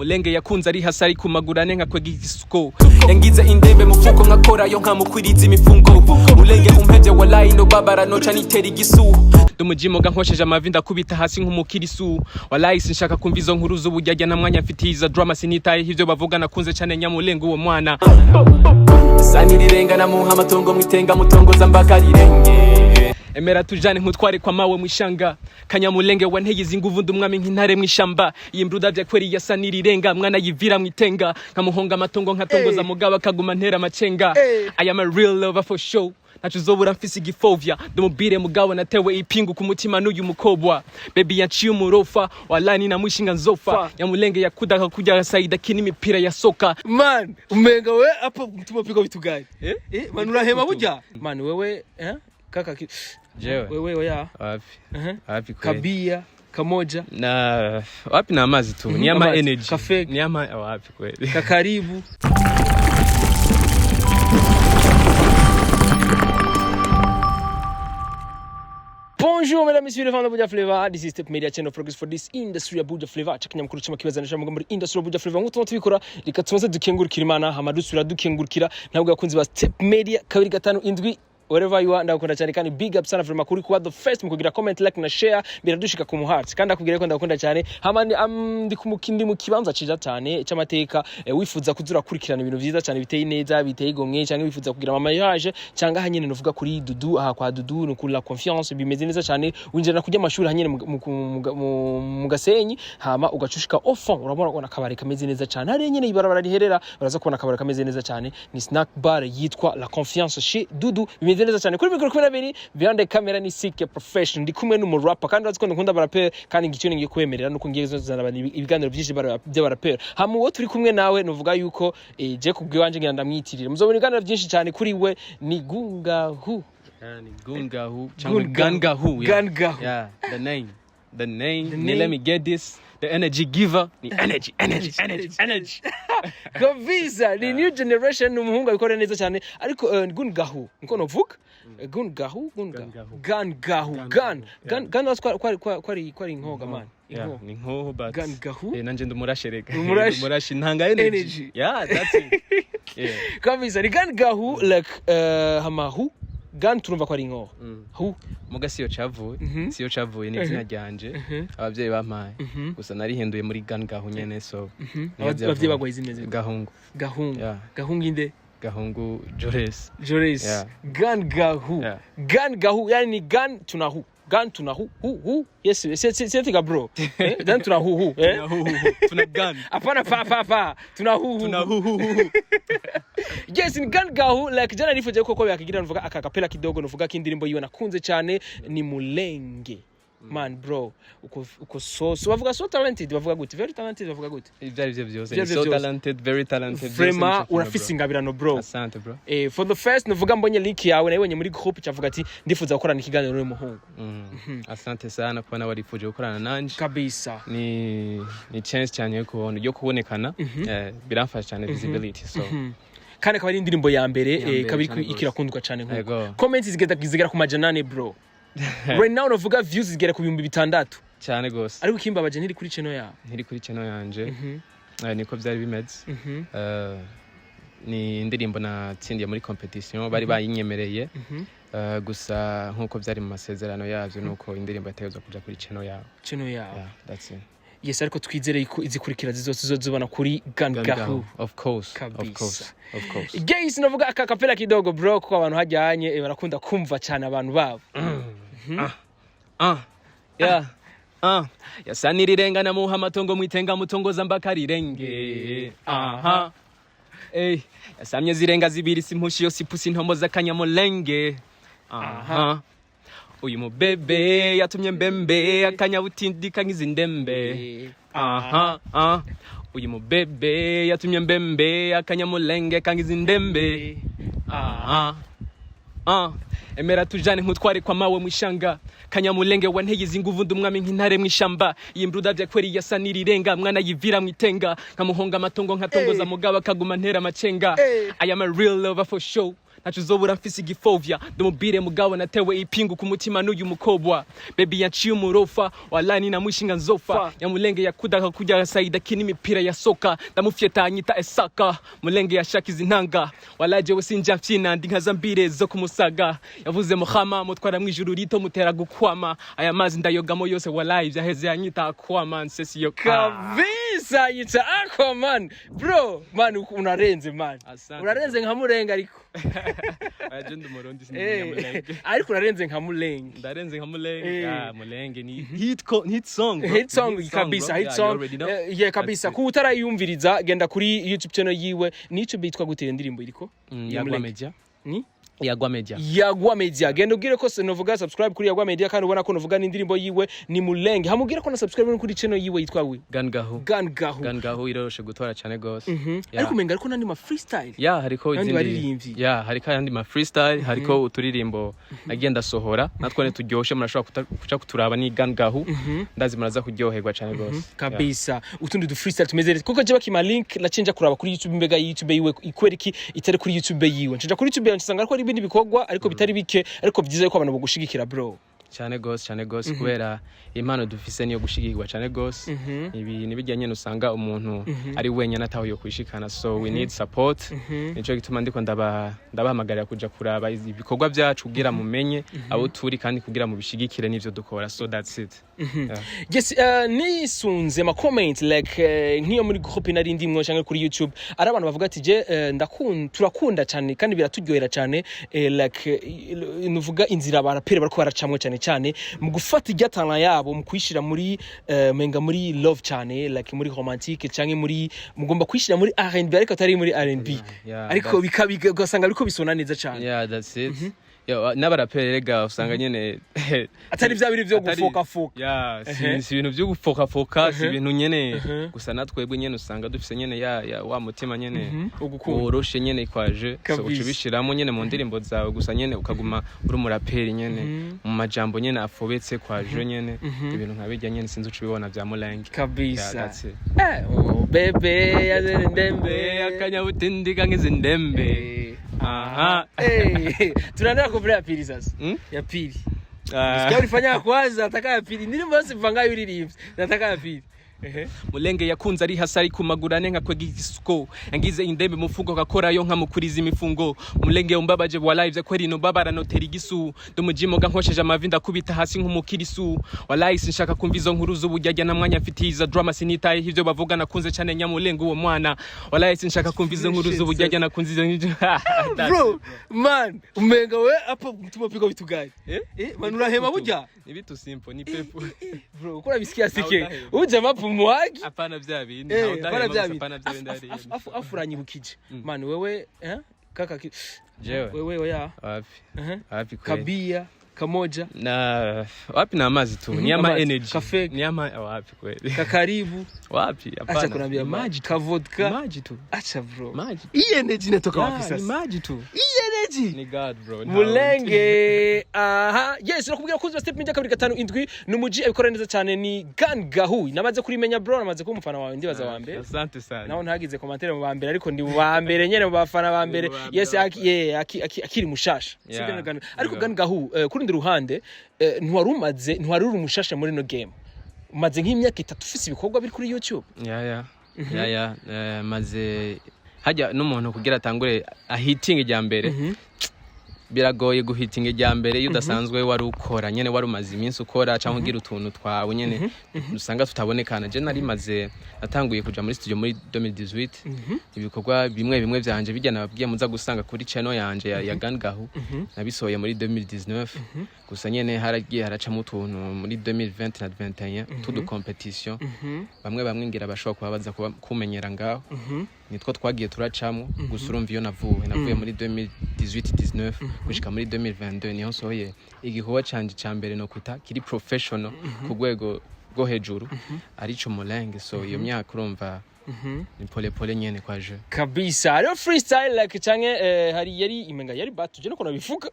Mulenge yakunze ari hasi, ari ku maguru ane nka kwega igisuko. Yangize indembe mufuko, nkakorayo nkamukwiriza imifungo. Mulenge umpevye, wallahi no babara noca nitera igisu. Ndumujimoga nkosheje amavi, ndakubita hasi nk'umukirisu. Wallahi sinshaka kumva izo nkuru z'ubujyajya, na mwanya mfitiye izo drama, sinitayeho ivyo bavuga. Nakunze cyane Nyamulenge uwo mwana sanirirenga, namuha amatongo mwitenga, mutongoza mbaka rirenge. Emera tujane nkutware kwa mawe mwishanga. Kanyamulenge wanteye izi nguvu, ndumwami nk'intare mwishamba. Iyi mbruda vya kweri yasa nirirenga, mwana yivira mwitenga, nkamuhonga amatongo, nkatongoza mugabo akaguma ntera amacenga. I am a real lover for sure, ntaco uzobura mfise igifovya. Ndumubwire mugabo natewe ipingu ku mutima n'uyu mukobwa. Baby yanciye umurofa, wallahi namwishinga nzofa. Nyamulenge yakudaka kurya Saida kini imipira ya soka. Man, umenga we hapo tumepiga vitu gani? Eh? Eh, man, unahema burya. Man, wewe, eh? Kaka ki... Jewe. Wewe oya. Wapi? Wapi kweli. Kabia kamoja. Na wapi, na amazi tu ni ama Amazi. energy. Kafe. Ni ama wapi kweli. Kakaribu. Bonjour mesdames, messieurs les fans de Buja Flavor. This is Step Media channel of progress for this industry ya Buja Flavor. Chakinyamakuru cuma kibazanisha muga muri industry ya Buja Flavor. Nk'uko tubikora, reka tubanze dukengurukira Imana, hama dusubira dukengurukira ntabwo abakunzi ba Step Media 257. Wherever you are, ndagukunda cyane kandi big up sana vraiment kuri kuba the first mu kugira comment, like na share, biradushika ku muheart. Kandi akubwira ko ndagukunda cyane. Hama ndi ku ndi mu kibanza ciza cyane cy'amateka. Wifuza kuza urakurikirana ibintu vyiza cyane, biteye neza, biteye igomwe, cyangwa wifuza kugira ama mariage, cyangwa hanyene nuvuga kuri Dudu, aha kwa Dudu no kuri La Confiance, bimeze neza cyane. Winjira kurya amashuri hanyene mu Gasenyi, hama ugacushika au fond, urabona ubona akabari kameze neza cyane hariya nyene ibarabara riherera, baraza kubona akabari kameze neza cyane, ni snack bar yitwa La Confiance chez Dudu, bimeze neza cyane. Kuri mikoro kumwe na Beni, behind the camera ni Sike Profession. Ndi kumwe n'umurapper kandi urazi ko ndakunda abaraperi, kandi ngicyo ngiye kwemerera nuko ngiye kuzana abantu ibiganiro byinshi by'abaraperi. Hama uwo turi kumwe nawe, nuvuga yuko je kubwiwanje ngira ndamwitirira, muzobona ibiganiro byinshi cyane kuri we, ni Gungahu. Yani Gungahu cyangwa Gungahu. Gangahu, yeah. Gangahu. Yeah, the name, the name. The Ni name. let me get this, the energy giver, ni energy, energy, energy, energy. Kabisa ni new generation, ni umuhungu abikora neza cyane. Ariko Gungahu niko novuga, Gungahu, Gungahu. Gangahu. Gangahu, gan gan gan kwari inkoga, man. Yeah, inkoga. Ni nkoho, but Gangahu. Eh, nanje ndumurashe reka. Umurashe. Ndumurashe, ntanga energy. Energy. Yeah, that's it, yeah. Kabisa ni Gangahu, like hama hu gan, turumva ko ari inkoho hu. Muga siyo cavuye, siyo cavuye, ni izina ryanje abavyeyi bampaye, gusa narihinduye muri Gangahu nyene, so niyo vyavuye. Abavyeyi bagwaye izina zimwe. Gahungu. Gahungu. Yeah. Gahungu inde? Gahungu Jores. Joris. Yeah. Gan gahu. Yeah. Gan gahu, yani ni gan tunahu, gan tunahu hu hu, yes c'est bro, eh? Gan tunahu hu, eh? Tuna gan. Hapana, pa pa pa, tunahu hu. Tuna hu hu hu. Yes, ni Gan gahu. Like jana nifuje koko yakigira nuvuga aka kapela kidogo, nuvuga ko indirimbo yiwe nakunze cyane ni Mulenge. Man, bro, uko so bavuga so talented, bavuga gute, very talented, bavuga gute? Ivyo ari vyo byose. Ivyo Ni arivyo so byose. talented, very talented byose. Vraiment Nico kintu, urafise bro. ingabirano, bro. Asante, bro. For the first nuvuga mbonye link yawe, nayibonye muri group, cyavuga ati ndifuza gukorana ikiganiro n'uyu muhungu. Asante sana kuba nawe warifuje gukorana nanje. Kabisa. Ni chance cyane yo kubona, yo kubonekana, biramfasha cyane visibility, so. Kandi akaba ari indirimbo ya mbere Ya mbere ikaba cyane rwose. ikirakundwa cyane nkuko Yego. comments zigera ku 400, bro. Right now navuga views zigera ku 6000. Cyane gose. Ariko ikimbabaje, ntiri kuri channel yawe. Ntiri kuri channel yanje. Niko byari bimeze. Ni indirimbo natsindiye muri competition, bari bayinyemereye. Gusa nkuko byari mu masezerano yabyo, nuko indirimbo yategerezwa kuja kuri channel yawe. Channel yawe. Yeah, that's it. Yes, ariko twizere ko izikurikira zizozibona kuri Gangahu. Gangahu. Of course, of Kabisa. course, of course. Guys, navuga aka kapela kidogo, bro, kuko abantu hajyanye barakunda kumva cyane abantu babo. Ah, yeah. Ah, yasanirirenga, muha amatongo mwitenga, mutongoza mbaka rirenge. Aha. Ey, yasamye zirenga zibiri, simpushi yo sipusi ntombo z'akanyamulenge. Aha. Uyu mubebe yatumye mbembe akanyabutindika nk'izindembe. Aha, ah. Uyu mubebe yatumye mbembe akanyamulenge kangizindembe. Aha. Ah, emera tujane nkutware kwa mawe mwishanga. Kanyamulenge wanteye izi nguvu, ndumwami nk'intare mwishamba. Iyi mbruda vya kweri yasa nirirenga, mwana yivira mwitenga, nkamuhonga amatongo, nkatongoza mugabo akaguma ntera amacenga. I am a real lover for sure. Ntaco uzobura mfise igifovya, ndumubire mugabo natewe ipingu ku mutima n'uyu mukobwa. Baby yaciye umurofa, wallahi namushinga nzofa. Fa. Nyamulenge yakudaka kurya Saida kini imipira ya soka, ndamufyeta anyita Esaka. Mulenge yashakiza intanga, wallahi jewe sinja mfyina, ndi nka zambire zo kumusaga. Yavuze Muhama mutwara mwijuru rito mutera gukwama, aya mazi ndayogamo yose, wallahi vyaheze yanyita Aquaman sesi yo. Kabisa, yita Aquaman. Bro, man, unarenze, man. Asante. Unarenze nka Murenga ariko. Aya, je ndi Umurundi, sindi Umunyamulenge. Ariko urarenze nka Mulenge. Ndarenze nka Mulenge. Ah, Mulenge ni hit song, bro. Hit song kabisa. Bro. Hit Yeah, you song. already know. Yeah, kabisa. That's it. Ku utarayumviriza, genda kuri YouTube channel yiwe. Ni YouTube yitwa gute iyo ndirimbo iriko? Yagwa Mulenge. Media. Ni Yagwa Media. Yagwa Media. Genda ubwire ko novuga subscribe kuri Yagwa Media, kandi ubona ko novuga n'indirimbo yiwe ni Mulenge. Hamubwire ko na subscribe no kuri channel yiwe yitwa we Gangahu. Gangahu. Gangahu iroroshe gutora cyane gose. Yeah. Ariko umenga ariko nandi ma freestyle. Ya, hariko Abandi izindi. Baririmbyi. Ya, hariko ayandi ma freestyle, hariko uturirimbo nagiye ndasohora natwo ne turyoshe, murashobora kuca kuturaba, ni Gangahu, ndazi muraza kuryoherwa cyane gose. Kabisa, utundi du freestyle tumeze neza, kuko je bakima link nacinja kuraba kuri YouTube, mbega YouTube yiwe ikwera iki itari kuri YouTube yiwe? Ncinja kuri YouTube yanje nsanga ariko ari ibindi bikorwa, ariko bitari bike, ariko byiza yuko abantu bogushigikira, bro. Cyane gose, cyane gose, kubera impano dufise niyo gushigikirwa cyane gose. Ibi nibijya nyene usanga umuntu ari wenyine ataho yo kwishikana, so we need support. Nico gituma ndiko ndabahamagarira kuja kuraba ibikorwa byacu kugira mumenye abo turi, kandi kugira mubishigikire n'ivyo dukora. So that's it. Yeah. Yes, nisunze ma comment like nk'iyo muri groupe nari ndimwo cyangwa kuri YouTube, ari abantu bavuga ati je ndakunda, turakunda cyane kandi biraturyohera cyane, like nuvuga inzira abaraperi bariko baracamwo cyane cyane mu gufata irya talent yabo, mu kuyishira muri menga muri love cyane, like muri romantique, cyangwa muri mugomba kuyishira muri R&B, ariko atari muri R&B, ariko ugasanga biriko bisona neza cyane. Yeah, that's it. Yo, n'abaraperi rega usanga nyene atari bya biri byo gufokafoka. Ya, si ibintu byo gufokafoka, si ibintu nyene gusa. Natwebwe nyene usanga dufise nyene ya wa mutima nyene Ugukunda. woroshe nyene kwaje, so uca ubishiramo nyene mu ndirimbo zawe, gusa nyene ukaguma uri umuraperi nyene mu majambo nyene afobetse kwaje nyene, ibintu nka bijya nyene, sinzi uca ubibona bya Mulenge. Kabisa. Yeah, that's it. Oh, bebe yazere ndembe. Ndembe akanyabutindi kangize ndembe. Aha. Tunaendelea couplet ya pili sasa. Ya pili. Ah. Sikia ulifanya ya kwanza, nataka ya pili. Ndirimbo yose mvangayo uririmbye. Nataka ya pili. Ehe. Mulenge yakunze ari hasi ari ku maguru ane nkakwega igisuko, yangize indembe mufugo kakorayo nkamukuriza imifungo. Mulenge umbabaje, wallahi vya kweri no babara notera igisu, ndumujimoga nkosheje amavi ndakubita hasi nk'umukirisu. Wallahi sinshaka kumva izo nkuru z'ubujyajya, na mwanya mfitiye izo drama, sinitaye ivyo bavuga, nakunze cyane Nyamulenge uwo mwana. Wallahi sinshaka kumva izo nkuru z'ubujyajya, nakunze izo. Bro, man, umenga we hapa tumepigwa vitu gani? Eh? Eh, man, unahema buja? Ni vitu simple, ni pepo. Bro, uko unabisikia sike. Udahema. Huyu jamaa pumuagi. Hapana vya bindi. Eh, hapana vya bindi. Hapana vya bindi. Afu uranyibukije. Man, wewe eh? Kaka ki... Jewe. Wewe oya. Wapi? Eh? Wapi kweli? Kabia kamoja. Na wapi, na amazi tu, ni ama Amazi. energy. Kafe. Ni ama wapi kweli? Kakaribu. Wapi, hapana. Acha kunambia Ni maji tu. ka vodka. Maji tu. Acha, bro. Maji. Hii energy inatoka wapi Yeah, sasa? ni maji tu. Hii energy. Ni God, bro. Mulenge, aha, yes, nakubwira ko Step Media 257 ni umuji abikora neza cyane, ni Gan Gahu. Namaze kurimenya, bro, namaze kuba umufana wawe, ndibaza wa mbere. Asante sana. Naho ntagize commentaire mu ba mbere, ariko ndi mu ba mbere nyene, mu bafana ba mbere. Mu ba mbere. Yes, akiri mushasha. Sibyo, Gan? Ariko Gan Gahu, kuri rundi ruhande, ntiwari umaze, ntiwari uri umushasha muri no game, umaze nk'imyaka 3 ufise ibikorwa biri kuri YouTube. Ya, maze hajya n'umuntu kugira atangure ahitinga ijya mbere, biragoye guhitinga ijya mbere iyo udasanzwe wari ukora nyene, wari umaze iminsi ukora cyangwa ugira utuntu twawe nyene usanga tutabonekana. Je nari maze, natanguye kuja muri studio muri 2018, ibikorwa bimwe bimwe vyanje bijya nababwiye muza gusanga kuri channel yanje ya Gan Gahu, nabisohoye muri 2019. Gusa nyene haragiye haracamo utuntu muri 2020 na 21 tudu competition, bamwe bamwe ngira bashobora kuba baza kumenyera ngaho, nitwo twagiye turacamo. Gusa urumva iyo navuye muri 2018 19 gushika muri 2022 niho nsohoye igikorwa canje ca mbere no kwita kiri professional ku rwego rwo hejuru, arico Mulenge. So iyo myaka urumva. Ni pole pole nyene kwa je. Kabisa, hariho freestyle like canke hari yari imenga yari batuje no nabivuga,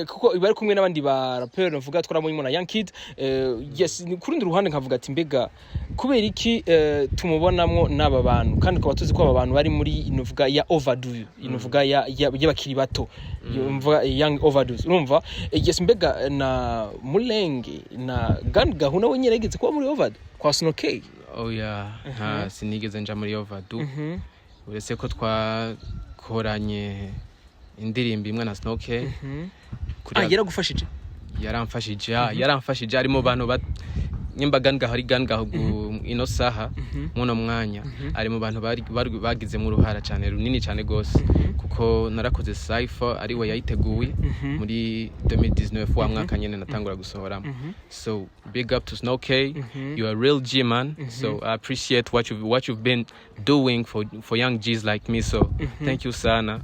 kuko bari kumwe n'abandi ba rapper, navuga twaramubonye na Young Kid. Yes, ni ku rundi ruhande nkavuga ati mbega kubera iki tumubonamwo n'aba bantu, kandi tukaba tuzi ko aba bantu bari muri inovuga ya overdue, inovuga ya y'abakiri bato, mvuga young overdose, urumva? Yes, mbega na Mulenge na Gan Gahuna we nyene yigeze kuba muri overdue kwa Snow K? Oh yeah, nta sinigeze nja muri overdue, uretse ko twakoranye indirimbo imwe na Snow K. Ah, yaragufashije? Yaramfashije, ari mu bantu nyimba Gangaho ari Gangaho ino saha, muno mwanya, ari mu bantu bagizemo uruhara cyane runini cyane gose, kuko narakoze cypher ari we yayiteguye muri 2019, wa mwaka nyene natangura gusohoramo. So big up to Snow K, you are a real G man, so I appreciate what you've been doing for young G's like me, so thank you sana,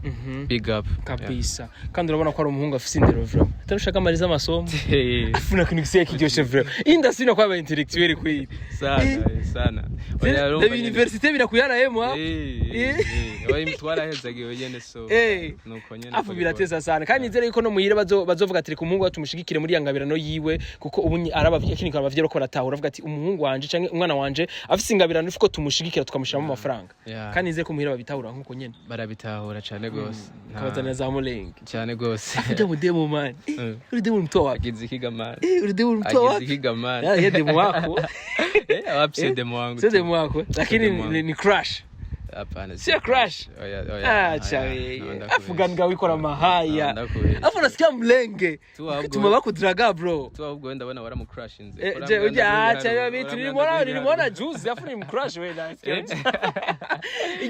big up. Kabisa, kandi urabona ko ari umuhungu afise indero vraiment, atarushaka amariza amasomo. Yeah. Afuna kintu gisigaye kiryoshe vraiment, industry no kwaba intellectuel kweli. Sana sana. Oya, urumva De université birakuyarahemo. Oya, twarahezagiwe nyene, so nuko nyene. Afu birateza sana, kandi nizere yuko no muhira bazovuga ati reka umuhungu wacu tumushigikire muri ya ngabirano yiwe, kuko ubu arabavye kini abavyeyi bariko baratahura, avuga ati umuhungu wanje canke umwana wanje afise ingabirano, ifuko tumushigikira tukamushiramo amafaranga. Kandi nizere ko muhira babitahura nkuko nyene. Barabitahura cane gose. Kabazanira za Mulenge. Cane gose. Ujya mu demo man. Uri demo mtoa wapi? Agize ikigamani. Uri demo mtoa Agize wapi? ikigamani. Ya, demo wako. Eh, wapi, sio demo wangu. Sio demo wako, lakini demo wangu. ni crush. Hapana. Sio crush? Oya, oya. Acha Oya, wewe. no, ndakubesha. Afu ganga wikora mahaya. No, ndakubesha. Afu nasikia mlenge. Tu ahubwo- Tuma bakudraga bro. Tu ahubwo wenda ndabona waramucrushinze. Je uja acha hiyo vitu, nilimwona juzi, afu ni mcrush wewe nasikia.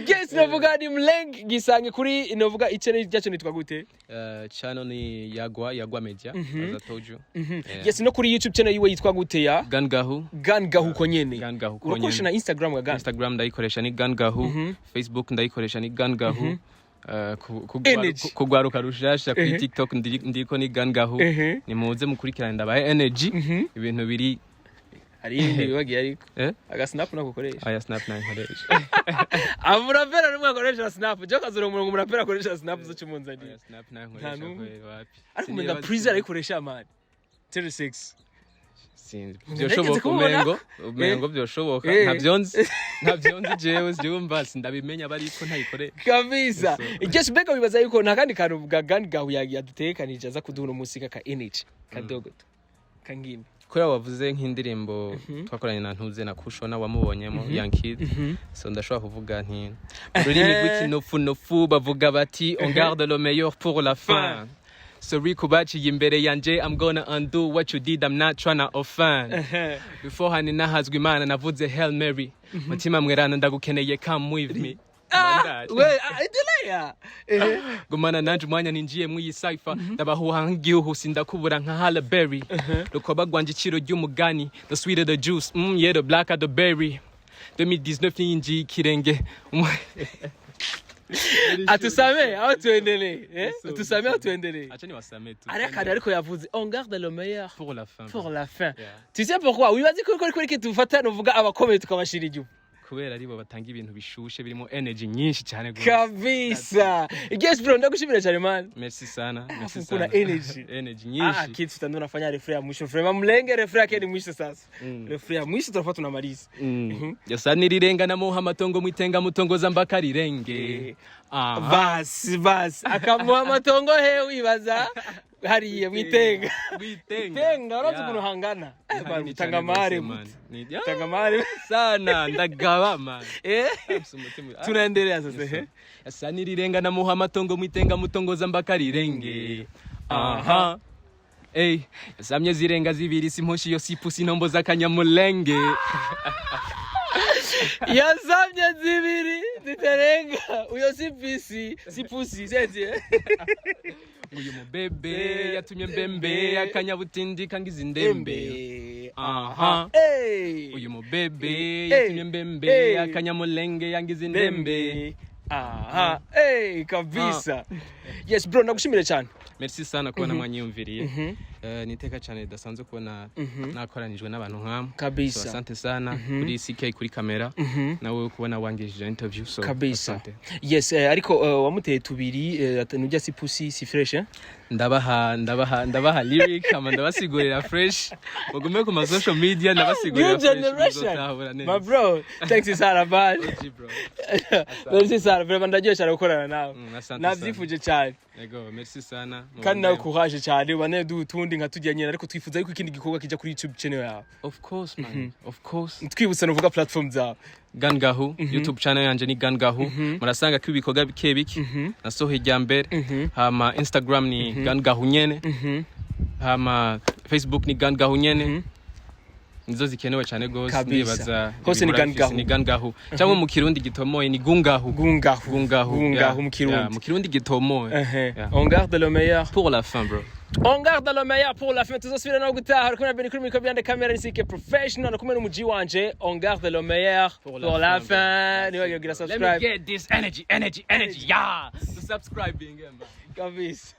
Yes, navuga ni mlenge gisange kuri navuga ichannel ryacu nitwa gute? Channel ni Yagwa Media, as I told you. Yeah. Yes, no kuri YouTube channel yiwe yitwa gute ya? Gangahu. Gan Gahu nyene. Gan Gahu ko Urakoresha nyene. na Instagram ga Gan? Instagram ndayikoresha ni Gangahu, Facebook ndayikoresha ni Gangahu. Energy. Kugwaruka rushasha kuri TikTok ndiko ni Gangahu. Nimuze mukurikirane, ndabaye energy, ibintu biri Hari ibindi bibagiye ariko. Eh? Aga snap nakukoresha. Aya, snap nayo nkoresha. Amurapera numwe akoresha snap. Jo kazura umurongo umurapera akoresha snap zo cyumunzaniye. Aya, snap nayo nkoresha Nta n'umwe. kweli, wapi. Ariko umenga Prezi arayikoresha man. 36. Sinzi. Nigeze Byoshoboka. kumubona. Umengo byoshoboka. Ntavyonzi jewe, vyumva sindabimenya, bariko ntayikore. Kabisa. So- Yes, mbega wibaza yuko nta kandi kantu bwa Gan Gahu yadutekanije aza kuduha uno munsi kaka energy kadogo tu kangine? Kubera wavuze nk'indirimbo twakoranye na Ntuze na Kushona wamubonyemo Young Kid, so ndashobora kuvuga nti mu rurimi rw'ikinofunofu bavuga bati: "On garde le meilleur pour la fin." Sorry kubaciye imbere yanje, I'm gonna undo what you did, I'm not tryna offend. Before hani nahazwa Imana navuze Hail Mary, mutima mwerana ndagukeneye, come with me. Ah, we endelea. Gumana nanje umwanya ninjiye mw'iyi cypher, ndabahuha nk'igihuhusi, ndakubura nka Halle Berry, rukoba rwanje iciro ry'umugani, the sweeter the juice, yeah, the blacker the berry. 2019 yinjiye ikirenge. Atusamee au tuendelee? Eh? Atusamee au tuendelee? Acha niwasamee tu. Ari akantu ariko yavuze: "On garde le meilleur pour la fin." Pour la fin. Yeah. Tu sais pourquoi? Wibaze ko kuri tufata nuvuga abakomeye tukabashira inyuma. Kubera aribo batanga ibintu bishushe birimo energy nyinshi cyane gose. Kabisa. Yes bro, ndagushimira cyane man. Merci sana, merci Afu kuna sana. energy. Energy Ah, nyinshi. kitu tutaenda unafanya refrain ya mwisho. Vraiment mlenge refrain yake ni mwisho sasa. Refrain ya mwisho tunafuata tunamaliza. Yasa nirirenga namuha amatongo mwitenga mutongoza mbaka rirenge. Aha. Basi basi akamuha amatongo he, wibaza hariya mwitenga? Mwitenga. Tenga urazi Yeah. ukuntu hangana. Ni hanini Tanga cyane mare. gose, man. Yeah, Tanga mare. sana ndagaba man. Umutima- Ah. Tunaendelea sasa eh. Yasa nirirenga namuha amatongo mwitenga mutongoza mbaka rirenge. Aha. Ey, yasamye zirenga zibiri simpushi yo sipusi ntombo z'akanyamulenge. Yasamye zibiri zitarenga uyo si pisi si pusi seti eh. Uyu mubebe yatumye mbembe akanyabutindi kangiza indembe. Embe. Aha. Hey. Uyu mubebe yatumye mbembe akanyamulenge yangiza indembe. Dembe. Aha. Hey, kabisa. Yes bro, ndagushimire cyane. Merci sana kubona mwanyiyumviriye. Ni iteka cyane ridasanzwe kubona nakoranijwe n'abantu nkamwe. Kabisa. So, asante sana kuri CK kuri kamera, nawe kubona wangishije interview, so Kabisa. asante. Yes, ariko wamuteye tubiri, nujya si pussy si fresh, eh? Ndabaha lyric hama ndabasigurira fresh. Mugume ku ma social media, ndabasigurira New fresh. generation. Muzotahura neza. My bro, thanks sana, man. OG, bro. Merci sana, vraiment ndaryoshye cyane gukorana nawe. Asante. Nabyifuje cyane. Yego, merci sana. Kandi nawe courage cyane, ubane duha utundi nka tujya nyine, ariko twifuza yuko ikindi gikorwa kijya kuri YouTube channel yawe. Of course, man, of course. Twibutsa nuvuga platform zawe. Gangahu, YouTube channel yanje ni Gangahu, murasanga ko ibikorwa bike bike nasohoye irya mbere. Hama Instagram ni Gangahu nyene, hama Facebook ni Gangahu nyene. Nizo zikenewe cyane gose. Kabisa. Ndibaza Hose ni ibihora bifise. Gangahu. Ni Gangahu, cyangwa mu Kirundi gitomoye ni Gungahu. Gungahu. Gungahu. Gungahu. Yeah. Mu Kirundi. Yeah, mu Kirundi gitomoye. Ehe. Yeah. On garde le meilleur pour la fin, bro. On garde le meilleur pour la fin. Tuzosubira no gutaha. Uri kumwe na Benny kuri micro, behind the camera ni CK Professional, kumwe n'umuji wanje. On garde le meilleur pour la fin. Nibagiwe kugira Let me subscribe. get this energy, energy, energy, yeah, to subscribing, man. Kabisa.